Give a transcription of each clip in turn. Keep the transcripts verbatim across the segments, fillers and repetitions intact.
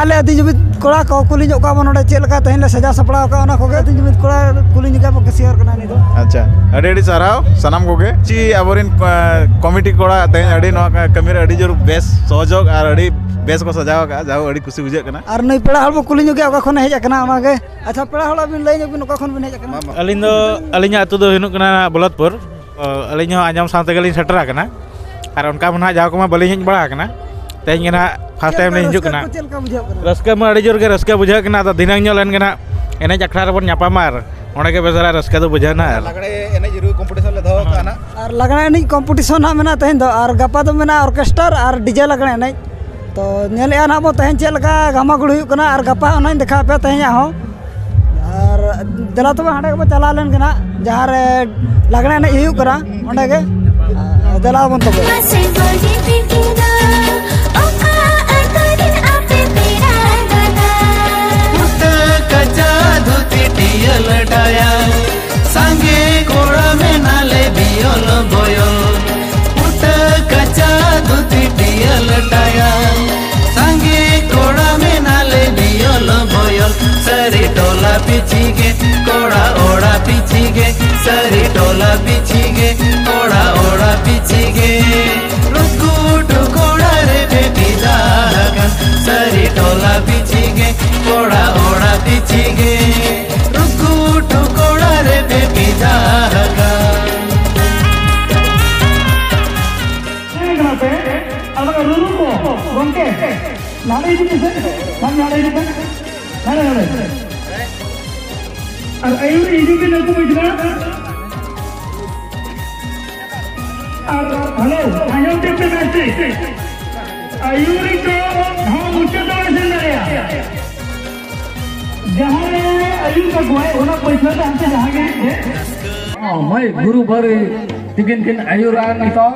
ᱟᱞᱮ ᱟᱹᱫᱤ ᱡᱩᱢᱤᱫ ᱠᱚᱲᱟ ᱠᱚ ᱠᱩᱞᱤ ᱧᱚᱜ ᱠᱚᱣᱟ ᱵᱚᱱ ᱱᱚᱰᱮ ᱪᱮᱫ ᱞᱮᱠᱟ ᱛᱮᱦᱮᱧ ᱞᱮ ᱥᱟᱡᱟᱣ ᱥᱟᱯᱲᱟᱣ ᱟᱠᱟᱫᱼᱟ, ᱚᱱᱟ ᱠᱚᱜᱮ ᱟᱹᱫᱤ ᱡᱩᱢᱤᱫ ᱠᱚᱲᱟ ᱠᱩᱞᱤ ᱧᱚᱜ ᱠᱚᱣᱟ ᱵᱚᱱ, ᱠᱮᱥᱤᱭᱟᱨ ᱠᱟᱱᱟ ᱩᱱᱤ ᱫᱚ᱾ ᱟᱪᱪᱷᱟ, ᱟᱹᱰᱤ ᱟᱹᱰᱤ ᱥᱟᱨᱦᱟᱣ ᱥᱟᱱᱟᱢ ᱠᱚᱜᱮ᱾ ᱪᱮ ᱟᱵᱚᱨᱮᱱ, ᱟ, ᱠᱚᱢᱤᱴᱤ ᱠᱚᱲᱟ ᱛᱮᱦᱮᱧ ᱟᱹᱰᱤ ᱱᱚᱣᱟ ᱠᱟᱹᱢᱤ ᱨᱮ ᱟᱹᱰᱤ ᱡᱳᱨ ᱵᱮᱥ ᱥᱚᱦᱚᱡᱳᱜᱽ ᱟᱨ ᱟᱹᱰᱤ ᱵᱮᱥ ᱠᱚ ᱥᱟᱡᱟᱣ ᱟᱠᱟᱫᱼᱟ, ᱡᱟᱦᱳ ᱟᱹᱰᱤ ᱠᱩᱥᱤ ᱵᱩᱡᱷᱟᱹᱜ ᱠᱟᱱᱟ᱾ ᱟᱨ ᱱᱩᱭ ᱯᱮᱲᱟ ᱦᱚᱲ ᱵᱚ ᱠᱩᱞᱤ ᱧᱚᱜᱮᱭᱟ ᱚᱠᱟ ᱠᱷᱚᱱᱮ ᱦᱮᱡ ᱟᱠᱟᱱᱟ ᱚᱱᱟᱜᱮ᱾ ᱟᱪᱪᱷᱟ, ᱯᱮᱲᱟ ᱦᱚᱲ ᱟᱹᱵᱤᱱ ᱞᱟᱹᱭ ᱧᱚᱜ ᱵᱤᱱ ᱚᱠᱟ ᱠᱷᱚᱱ ᱵᱤᱱ ᱦᱮᱡ ᱟᱠᱟᱱᱟ? ᱟᱹᱞᱤᱧ ᱫᱚ, ᱟᱹᱞᱤᱧᱟᱜ ᱟᱹᱛᱩ ᱫᱚ ᱦᱩᱭᱩᱜ ᱠᱟᱱᱟ ᱵᱚᱞᱚᱛᱯᱩᱨ᱾ ᱚ, ᱟᱹᱞᱤᱧ ᱦᱚᱸ ᱟᱸᱡᱚᱢ ᱥᱟᱶ ᱛᱮᱜᱮ ᱞᱤᱧ ᱥᱮᱴᱮᱨ ᱟᱠᱟᱱᱟ᱾ ᱟᱨ ᱚᱱᱠᱟ ᱢᱟ ᱱᱟᱦᱟᱜ ᱡᱟᱣ ᱠᱚᱢᱟ ᱵᱟᱹᱞᱤᱧ ᱦᱮᱡ ᱵᱟᱲᱟ ᱟᱠᱟᱱᱟ, ᱛᱮᱦᱮᱧ ᱜᱮ ᱱᱟᱦᱟᱜ ᱯᱷᱟᱥᱴ ᱴᱟᱭᱤᱢ ᱞᱤᱧ ᱦᱤᱡᱩᱜ ᱠᱟᱱᱟ᱾ ᱪᱮᱫ ᱞᱮᱠᱟ ᱵᱩᱡᱷᱟᱹᱜ ᱠᱟᱱᱟ? ᱨᱟᱹᱥᱠᱟᱹ ᱢᱟ ᱟᱹᱰᱤ ᱡᱳᱨ ᱜᱮ ᱨᱟᱹᱥᱠᱟᱹ ᱵᱩᱡᱷᱟᱹᱜ ᱠᱟᱱᱟ᱾ ᱟᱫᱚ ᱫᱷᱤᱱᱟᱹᱝ ᱧᱚᱜ ᱞᱮᱱ ᱜᱮ ᱱᱟᱦᱟᱜ ᱮᱱᱮᱡ ᱟᱠᱷᱲᱟ ᱨᱮᱵᱚᱱ ᱧᱟᱯᱟᱢᱟ ᱟᱨ ᱚᱸᱰᱮ ᱜᱮ ᱵᱮᱥ ᱫᱷᱟᱨᱟ ᱨᱟᱹᱥᱠᱟᱹ ᱫᱚ ᱵᱩᱡᱷᱟᱹᱣ ᱱᱟ᱾ ᱟᱨ ᱞᱟᱜᱽᱲᱮ ᱮᱱᱮᱡ ᱨᱩ ᱠᱚᱢᱯᱤᱴᱤᱥᱚᱱ ᱞᱮ ᱫᱚᱦᱚ ᱠᱟᱜᱼᱟ ᱱᱟᱜ᱾ ᱟᱨ ᱞᱟᱜᱽᱲᱮ ᱮᱱᱮᱡ ᱠᱚᱢᱯᱤᱴᱤᱥᱚᱱ ᱱᱟᱜ ᱢᱮᱱᱟᱜᱼᱟ ᱛᱮᱦᱮᱧ ᱫᱚ, ᱟᱨ ᱜᱟᱯᱟ ᱫᱚ ᱢᱮᱱᱟᱜᱼᱟ ᱚᱨᱠᱮᱥᱴᱟᱨ ᱟᱨ ᱰᱤᱡᱮ ᱞᱟᱜᱽᱲᱮ ᱮᱱᱮᱡ᱾ ᱛᱚ ᱧᱮᱞᱮᱜᱼᱟ ᱱᱟᱜ ᱵᱚ ᱛᱮᱦᱮᱧ ᱪᱮᱫ ᱞᱮᱠᱟ ᱜᱷᱟᱢᱟᱜᱩᱲ ᱦᱩᱭᱩᱜ ᱠᱟᱱᱟ, ᱟᱨ ᱜᱟᱯᱟ ᱚᱱᱟᱧ ᱫᱮᱠᱷᱟᱣ ᱟᱯᱮᱭᱟ ᱛᱮᱦᱮᱧᱟᱜ ᱦᱚᱸ᱾ ᱟᱨ ᱫᱮᱞᱟ ᱛᱚᱵᱮ ᱦᱟᱸᱰᱮ ᱜᱮᱵᱚ ᱪᱟᱞᱟᱣ ᱞᱮᱱ ᱜᱮ ᱱᱟᱜ, ᱡᱟᱦᱟᱸ ᱨᱮ ᱞᱟᱜᱽᱲᱮ ᱮᱱᱮᱡ ᱦᱩᱭᱩᱜ ᱠᱟᱱᱟ ᱚᱸᱰᱮ ᱜᱮ᱾ ᱫᱮᱞᱟ ᱵᱚᱱ ᱛᱚᱵᱮ᱾ ᱢᱟᱥᱮ ᱵᱚᱞᱮ ᱵᱤᱴᱤ ᱫᱚ ᱚᱠᱟ ᱟᱹᱛᱩ ᱨᱤᱱ ᱟᱯᱮ ᱯᱮᱲᱟ ᱫᱟᱫᱟ? ᱯᱷᱩᱴᱟᱹ ᱠᱟᱪᱟ ᱫᱷᱩᱛᱤ ᱴᱤᱭᱟᱹᱞ ᱰᱟᱭᱟ, ᱥᱟᱸᱜᱮ ᱠᱚᱲᱟ ᱢᱮᱱᱟᱞᱮ ᱵᱤᱭᱚᱞ ᱵᱚᱭᱚᱞ᱾ ᱯᱷᱩᱴᱟᱹ ᱠᱟᱪᱟ ᱫᱷᱩᱛᱤ ᱴᱤᱭᱟᱹᱞ ᱰᱟᱭᱟ, ᱥᱟᱸᱜᱮ ᱠᱚᱲᱟ ᱢᱮᱱᱟᱞᱮ ᱵᱤᱭᱚᱞ ᱵᱚᱭᱚᱞ᱾ ᱥᱟᱹᱨᱤ ᱴᱚᱞᱟ ᱯᱤᱪᱷᱤ ᱜᱮ, ᱠᱚᱲᱟ ᱚᱲᱟ ᱯᱤᱪᱷᱤ ᱜᱮ, ᱥᱟᱹᱨᱤ ᱴᱚᱞᱟ ᱯᱤᱪᱷᱤ ᱜᱮ, ᱠᱚᱲᱟ ᱚᱲᱟ ᱯᱤᱪᱷᱤ ᱜᱮ᱾ ᱨᱩᱠᱩᱴᱩ ᱠᱚᱲᱟ ᱨᱮ ᱯᱮ ᱯᱤᱫᱟ ᱟᱠᱟᱱ, ᱥᱟᱹᱨᱤ ᱴᱚᱞᱟ ᱯᱤᱪᱷᱤ ᱜᱮ, ᱠᱚᱲᱟ ᱚᱲᱟ ᱯᱤᱪᱷᱤ ᱜᱮ᱾ ᱨᱩᱠᱩᱴᱩ ᱠᱚᱲᱟ ᱨᱮ ᱯᱮ ᱯᱤᱫᱟ ᱟᱠᱟᱱ᱾ ᱦᱮᱸ ᱠᱟᱱᱟ ᱯᱮ, ᱟᱫᱚ ᱨᱩᱨᱩ ᱠᱚ, ᱜᱚᱢᱠᱮ, ᱱᱟᱰᱮ ᱦᱤᱡᱩᱜ ᱯᱮᱥᱮ, ᱵᱟᱝ ᱱᱟᱰᱮ ᱦᱤᱡᱩᱜ ᱯᱮ, ᱱᱟᱰᱮ, ᱱᱟᱰᱮ᱾ ᱟᱨ ᱟᱹᱭᱩᱨ ᱦᱤᱡᱩᱜ ᱵᱤᱱ ᱱᱩᱠᱩ ᱢᱟᱹᱡᱷᱤ ᱵᱟᱵᱟ᱾ ᱟᱨ ᱦᱮᱞᱳ, ᱟᱸᱡᱚᱢ ᱴᱷᱤᱠ ᱯᱮ ᱵᱮᱥ ᱴᱷᱤᱠ᱾ ᱟᱹᱭᱩᱨᱤᱡ ᱫᱚ ᱦᱚᱸ ᱢᱩᱪᱟᱹᱫ ᱫᱚ ᱵᱟᱭ ᱥᱮᱱ ᱫᱟᱲᱮᱭᱟᱜᱼᱟ᱾ ᱡᱟᱦᱟᱸᱭ ᱟᱹᱭᱩᱨ ᱠᱟᱠᱚᱣᱟᱭ, ᱚᱱᱟ ᱯᱟᱹᱪᱷᱞᱟᱹ ᱛᱮ ᱦᱟᱱᱛᱮ ᱡᱟᱦᱟᱸ ᱜᱮ ᱦᱮᱡ᱾ ᱦᱚᱸ, ᱢᱟᱹᱭ ᱜᱩᱨᱩ ᱵᱷᱟᱹᱨᱤ ᱛᱤᱠᱤᱱ ᱠᱤᱱ ᱟᱹᱭᱩᱨᱟ ᱱᱤᱛᱚᱜ᱾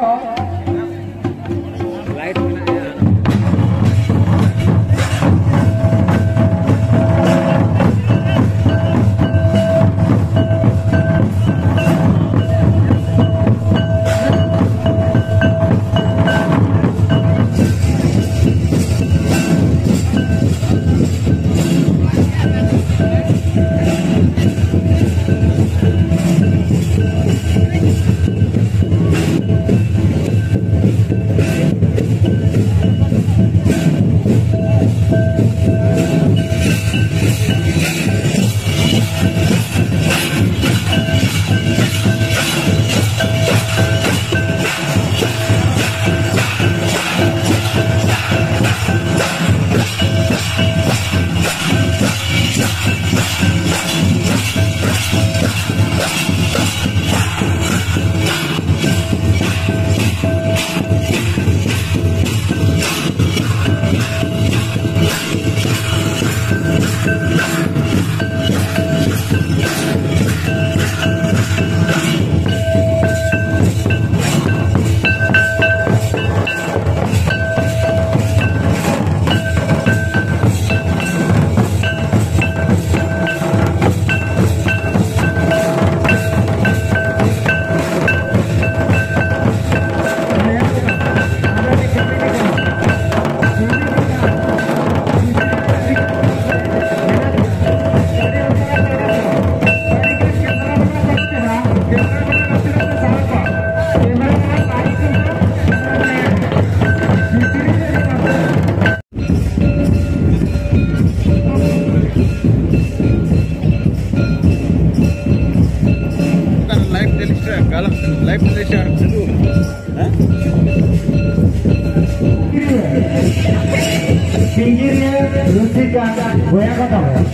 ᱨᱩᱥᱤᱠᱟ ᱵᱚᱭᱦᱟ ᱠᱚ ᱛᱟᱵᱚᱱ,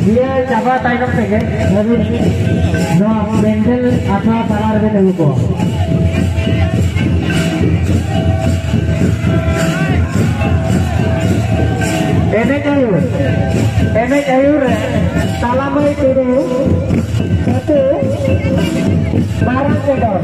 ᱱᱤᱭᱟᱹ ᱪᱟᱵᱟ ᱛᱟᱭᱱᱚᱢ ᱛᱮᱜᱮ ᱟᱹᱵᱤᱱ ᱱᱚᱣᱟ ᱯᱮᱱᱰᱮᱞ ᱟᱠᱷᱲᱟ ᱛᱟᱞᱟ ᱨᱮᱵᱤᱱ ᱟᱹᱜᱩ ᱠᱚᱣᱟ᱾ ᱮᱱᱮᱡ ᱟᱹᱭᱩᱨ, ᱮᱱᱮᱡ ᱟᱹᱭᱩᱨ ᱨᱮ ᱛᱟᱞᱟᱢᱟᱹᱭ ᱴᱩᱰᱩ, ᱟᱹᱛᱩ ᱢᱟᱨᱟᱝ ᱪᱚᱰᱚᱨ᱾